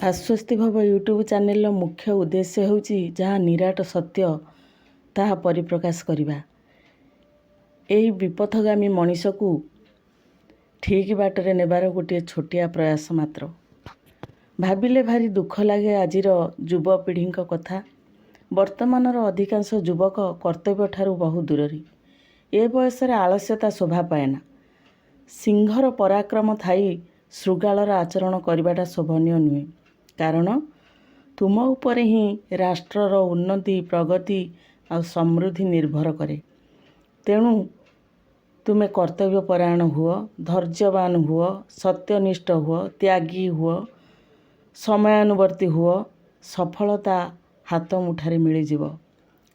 ଆଶ୍ୱସ୍ତି ଭବ ୟୁଟ୍ୟୁବ୍ ଚ୍ୟାନେଲର ମୁଖ୍ୟ ଉଦ୍ଦେଶ୍ୟ ହେଉଛି ଯାହା ନିରାଟ ସତ୍ୟ ତାହା ପରିପ୍ରକାଶ କରିବା। ଏହି ବିପଥଗାମୀ ମଣିଷକୁ ଠିକ୍ ବାଟରେ ନେବାର ଗୋଟିଏ ଛୋଟିଆ ପ୍ରୟାସ ମାତ୍ର। ଭାବିଲେ ଭାରି ଦୁଃଖ ଲାଗେ ଆଜିର ଯୁବପିଢ଼ିଙ୍କ କଥା। ବର୍ତ୍ତମାନର ଅଧିକାଂଶ ଯୁବକ କର୍ତ୍ତବ୍ୟଠାରୁ ବହୁ ଦୂରରେ। ଏ ବୟସରେ ଆଳସ୍ୟତା ଶୋଭା ପାଏନା। ସିଂହର ପରାକ୍ରମ ଥାଇ ଶୃଗାଳର ଆଚରଣ କରିବାଟା ଶୋଭନୀୟ ନୁହେଁ। କାରଣ ତୁମ ଉପରେ ହିଁ ରାଷ୍ଟ୍ରର ଉନ୍ନତି, ପ୍ରଗତି ଆଉ ସମୃଦ୍ଧି ନିର୍ଭର କରେ। ତେଣୁ ତୁମେ କର୍ତ୍ତବ୍ୟପରାୟଣ ହୁଅ, ଧୈର୍ଯ୍ୟବାନ ହୁଅ, ସତ୍ୟନିଷ୍ଠ ହୁଅ, ତ୍ୟାଗୀ ହୁଅ, ସମୟାନୁବର୍ତ୍ତୀ ହୁଅ, ସଫଳତା ହାତ ମୁଠାରେ ମିଳିଯିବ।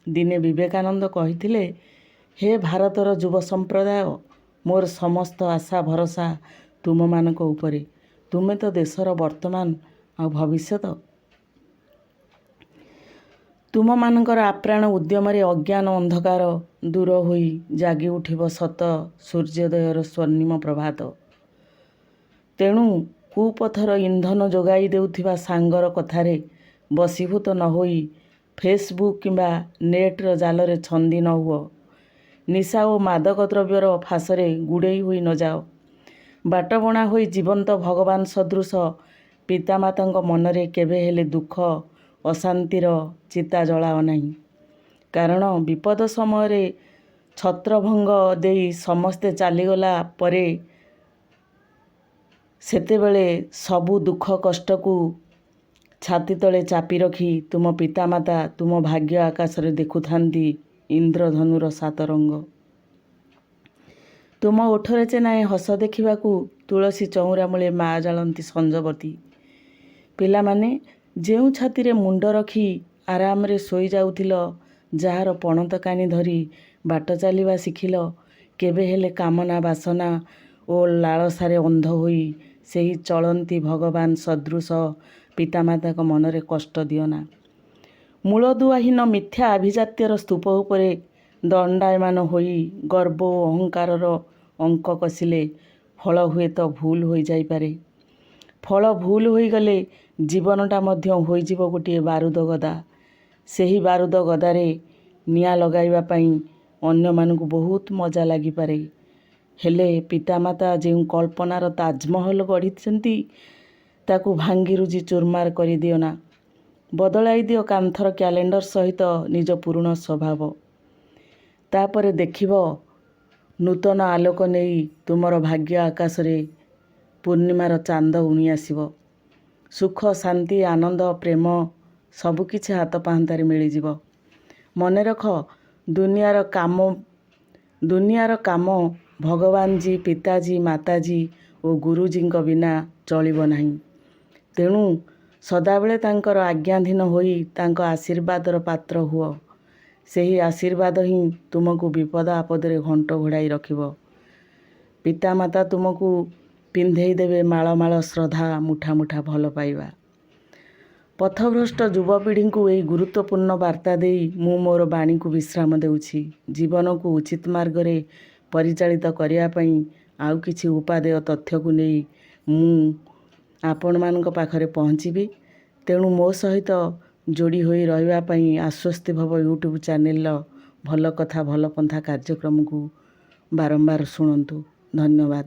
ଦିନେ ବିବେକାନନ୍ଦ କହିଥିଲେ, ହେ ଭାରତର ଯୁବ ସମ୍ପ୍ରଦାୟ, ମୋର ସମସ୍ତ ଆଶା ଭରସା ତୁମମାନଙ୍କ ଉପରେ। ତୁମେ ତ ଦେଶର ବର୍ତ୍ତମାନ ଆଉ ଭବିଷ୍ୟତ। ତୁମମାନଙ୍କର ଆପ୍ରାଣ ଉଦ୍ୟମରେ ଅଜ୍ଞାନ ଅନ୍ଧକାର ଦୂର ହୋଇ ଜାଗି ଉଠିବ ସତ ସୂର୍ଯ୍ୟୋଦୟର ସ୍ୱର୍ଣ୍ଣିମ ପ୍ରଭାତ। ତେଣୁ କୁପଥର ଇନ୍ଧନ ଯୋଗାଇ ଦେଉଥିବା ସାଙ୍ଗର କଥାରେ ବଶୀଭୂତ ନ ହୋଇ ଫେସବୁକ୍ କିମ୍ବା ନେଟ୍ର ଜାଲରେ ଛନ୍ଦି ନ ହୁଅ। ନିଶା ଓ ମାଦକ ଦ୍ରବ୍ୟର ଫାଶରେ ଗୁଡ଼େଇ ହୋଇ ନଯାଅ। ବାଟବଣା ହୋଇ ଜୀବନ୍ତ ଭଗବାନ ସଦୃଶ ପିତାମାତାଙ୍କ ମନରେ କେବେ ହେଲେ ଦୁଃଖ ଅଶାନ୍ତିର ଚିତା ଜଳାଅ ନାହିଁ। କାରଣ ବିପଦ ସମୟରେ ଛତ୍ରଭଙ୍ଗ ଦେଇ ସମସ୍ତେ ଚାଲିଗଲା ପରେ ସେତେବେଳେ ସବୁ ଦୁଃଖ କଷ୍ଟକୁ ଛାତି ତଳେ ଚାପି ରଖି ତୁମ ପିତାମାତା ତୁମ ଭାଗ୍ୟ ଆକାଶରେ ଦେଖୁଥାନ୍ତି ଇନ୍ଦ୍ରଧନୁର ସାତ ରଙ୍ଗ। ତୁମ ଓଠରେ ଚେନାଏ ହସ ଦେଖିବାକୁ ତୁଳସୀ ଚଉରା ମୂଳେ ମା ଜାଳନ୍ତି ସଞ୍ଜବତୀ। ପିଲାମାନେ, ଯେଉଁ ଛାତିରେ ମୁଣ୍ଡ ରଖି ଆରାମରେ ଶୋଇଯାଉଥିଲ, ଯାହାର ପଣତ କାନି ଧରି ବାଟ ଚାଲିବା ଶିଖିଲ, କେବେ ହେଲେ କାମନା ବାସନା ଓ ଲାଳସାରେ ଅନ୍ଧ ହୋଇ ସେହି ଚଳନ୍ତି ଭଗବାନ ସଦୃଶ ପିତାମାତାଙ୍କ ମନରେ କଷ୍ଟ ଦିଅନା। ମୂଳଦୁଆହୀନ ମିଥ୍ୟା ଆଭିଜାତ୍ୟର ସ୍ତୂପ ଉପରେ ଦଣ୍ଡାୟମାନ ହୋଇ ଗର୍ବ ଓ ଅହଙ୍କାରର ଅଙ୍କ କଷିଲେ ଫଳ ହୁଏତ ଭୁଲ ହୋଇଯାଇପାରେ। ଫଳ ଭୁଲ ହୋଇଗଲେ ଜୀବନଟା ମଧ୍ୟ ହୋଇଯିବ ଗୋଟିଏ ବାରୁଦ ଗଦା। ସେହି ବାରୁଦ ଗଦାରେ ନିଆଁ ଲଗାଇବା ପାଇଁ ଅନ୍ୟମାନଙ୍କୁ ବହୁତ ମଜା ଲାଗିପାରେ। ହେଲେ ପିତାମାତା ଯେଉଁ କଳ୍ପନାର ତାଜମହଲ ଗଢ଼ିଛନ୍ତି ତାକୁ ଭାଙ୍ଗିରୁଜି ଚୁରମାର କରିଦିଅନା। ବଦଳାଇ ଦିଅ କାନ୍ଥର କ୍ୟାଲେଣ୍ଡର ସହିତ ନିଜ ପୁରୁଣା ସ୍ୱଭାବ। ତାପରେ ଦେଖିବ ନୂତନ ଆଲୋକ ନେଇ ତୁମର ଭାଗ୍ୟ ଆକାଶରେ ପୂର୍ଣ୍ଣିମାର ଚାନ୍ଦ ଉଇଁ ଆସିବ। ସୁଖ, ଶାନ୍ତି, ଆନନ୍ଦ, ପ୍ରେମ ସବୁକିଛି ହାତ ପାହାନ୍ତାରେ ମିଳିଯିବ। ମନେରଖ, ଦୁନିଆର କାମ ଭଗବାନଜୀ, ପିତାଜୀ, ମାତାଜୀ ଓ ଗୁରୁଜୀଙ୍କ ବିନା ଚଳିବ ନାହିଁ। ତେଣୁ ସଦାବେଳେ ତାଙ୍କର ଆଜ୍ଞାଧୀନ ହୋଇ ତାଙ୍କ ଆଶୀର୍ବାଦର ପାତ୍ର ହୁଅ। ସେହି ଆଶୀର୍ବାଦ ହିଁ ତୁମକୁ ବିପଦ ଆପଦରେ ଘଣ୍ଟ ଘୋଡ଼ାଇ ରଖିବ। ପିତାମାତା ତୁମକୁ ପିନ୍ଧେଇ ଦେବେ ମାଳ ମାଳ ଶ୍ରଦ୍ଧା, ମୁଠା ମୁଠା ଭଲ ପାଇବା। ପଥଭ୍ରଷ୍ଟ ଯୁବପିଢ଼ିଙ୍କୁ ଏହି ଗୁରୁତ୍ୱପୂର୍ଣ୍ଣ ବାର୍ତ୍ତା ଦେଇ ମୁଁ ମୋର ବାଣୀକୁ ବିଶ୍ରାମ ଦେଉଛି। ଜୀବନକୁ ଉଚିତ ମାର୍ଗରେ ପରିଚାଳିତ କରିବା ପାଇଁ ଆଉ କିଛି ଉପାଦେୟ ତଥ୍ୟକୁ ନେଇ ମୁଁ ଆପଣମାନଙ୍କ ପାଖରେ ପହଞ୍ଚିବି। ତେଣୁ ମୋ ସହିତ ଯୋଡ଼ି ହୋଇ ରହିବା ପାଇଁ ଆଶ୍ୱସ୍ତି ଭବ ୟୁଟ୍ୟୁବ୍ ଚ୍ୟାନେଲର ଭଲ କଥା ଭଲ ପନ୍ଥା କାର୍ଯ୍ୟକ୍ରମକୁ ବାରମ୍ବାର ଶୁଣନ୍ତୁ। ଧନ୍ୟବାଦ।